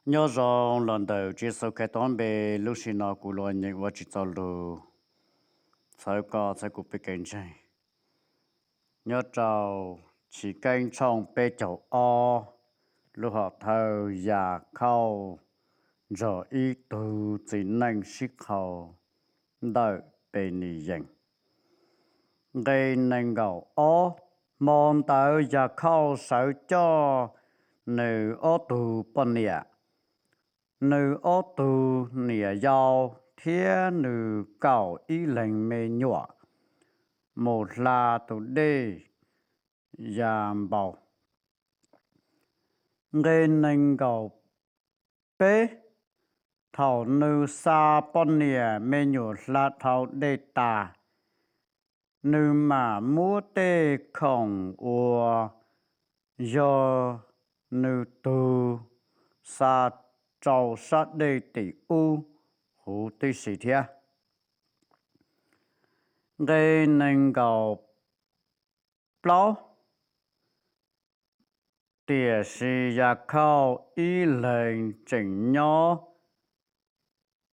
Nyob zoo los ntawm Tswv Yexus Khetos npe, lub sij hawm no kuv Luas Nyeem ua tsis txaus lus, txhawb koj txhawb kuv peb kev ntseeg. Nyob rau Chiv Keeb tshooj peb caug ob, lub hom thawj Yakhauj nrog ib tug txiv neej sib qhau ntawm Penis Yees. Nqe nees nkaum ob, hmo ntawd Yakhauj sawv coj nws ob tug poj niam, nws ob tug niam yau thiab nws kaum ib leeg me nyuam mus hla tus dej Yanpaus. Nqe nees nkaum peb, thaum nws xa poj niam me nyuam hla dhau dej tas, nws mam muab tej khoom uas yog nws tug xa rau sab dej tim ub huv tib si thiab. Nqe nees nkaum plaub, tiam sis Yakhauj ib leeg tseem nyob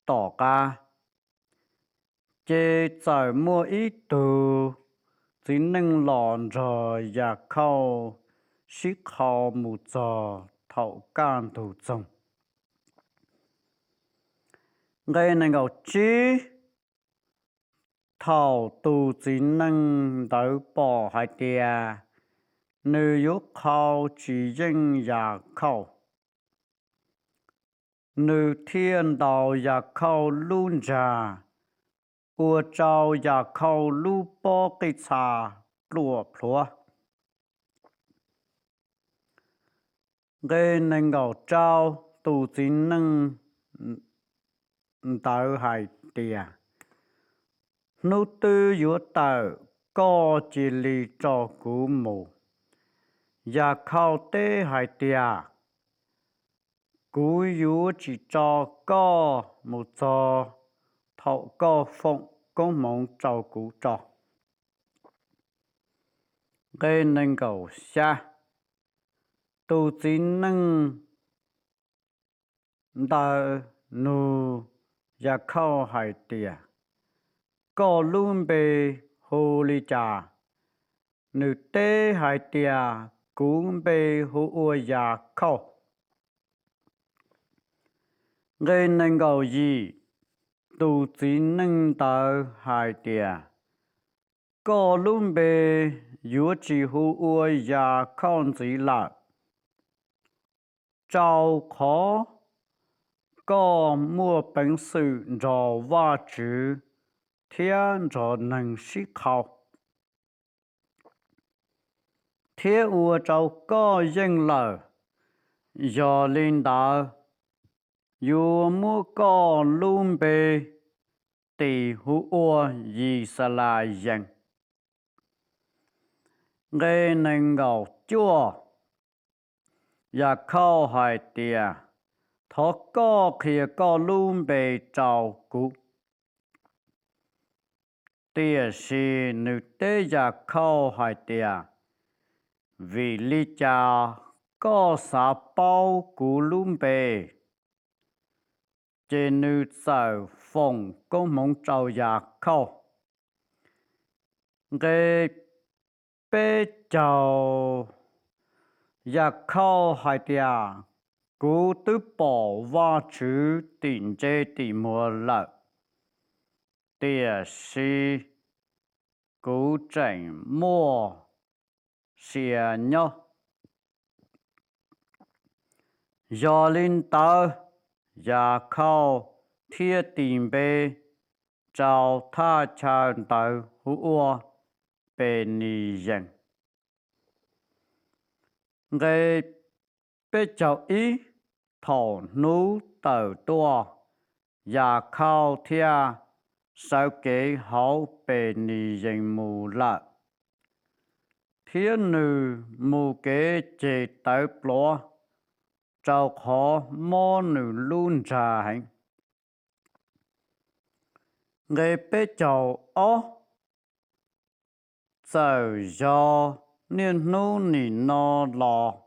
tom qab, ces txawm muaj ib tug txiv neej los nrog Yakhauj sib qhau mus txog thaum kaj ntug txoog. Nqe nees nkaum tsib, thaum tus txiv neej ntawd pom hais tias nws yuav qhau tsis yeej Yakhauj, nws thiaj ntaus Yakhauj lub ntsag, ua rau Yakhauj lub pob qij txha pluam plhuav. Nqe nees nkaum rau, tus txiv neej ntawd hais tias, hnub twb yuav tawm, koj cia li tso kuv mus. Yakhauj teb hais tias, kuv yuav tsis tso koj mus txog thaum koj foom koob hmoov rau kuv tso. Nqe nees nkaum xya, tus txiv neej ntawd nug Yakhauj hais tias, koj lub npe hu li cas? Nws teb hais tias, kuv npe hu ua Yakhauj. Nqe nees nkaum yim, tus txiv neej ntawd hais tias, koj lub npe yuav tsis hu ua Yakhauj ntxiv lawm, rau qhov koj muaj peev xwm nrog Vajtswv thiab nrog neeg sib qhau, thiab ua rau koj yeej lawm. Yog li ntawd, yuav muab koj lub npe tis hu ua Yixalayees. Nqe nees nkaum cuaj, Yakhauj hais tias, thov koj qhia koj lub npe rau kuv. Tiam sis nws teb Yakhauj hais tias, vim li cas koj xav paub kuv lub npe? Ces nws txawm foom koob hmoov rau Yakhauj. Nqe peb caug, Yakhauj hais tias, kuv twb pom Vajtswv tim ntse tim muag lawm, tiam sis kuv tseem muaj sia nyob. Yog li ntawd, Yakhauj thiaj tis npe rau thaj chaw ntawd hu ua Peniyees. Nqe peb caug ib, thaum hnub tawm tuaj, Yakhauj thiaj sawv kev hauv Peniyees mus lawm, thiab nws mus kev ceg tawv pluav, rau qhov mob nws lub ntsag heev. Nqe peb caug ob, txawm yog niaj hnub nim no los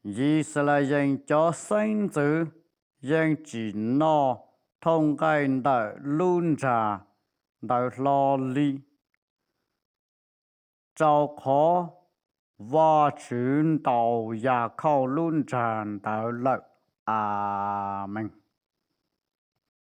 Yixalayees cov xeeb ntxwv yeej tsim noj thooj nqaij ntawm lub nra ntawd hlo li, rau qhov Vajtswv ntaus Yakhauj lub nra ntawd lawm. Amees.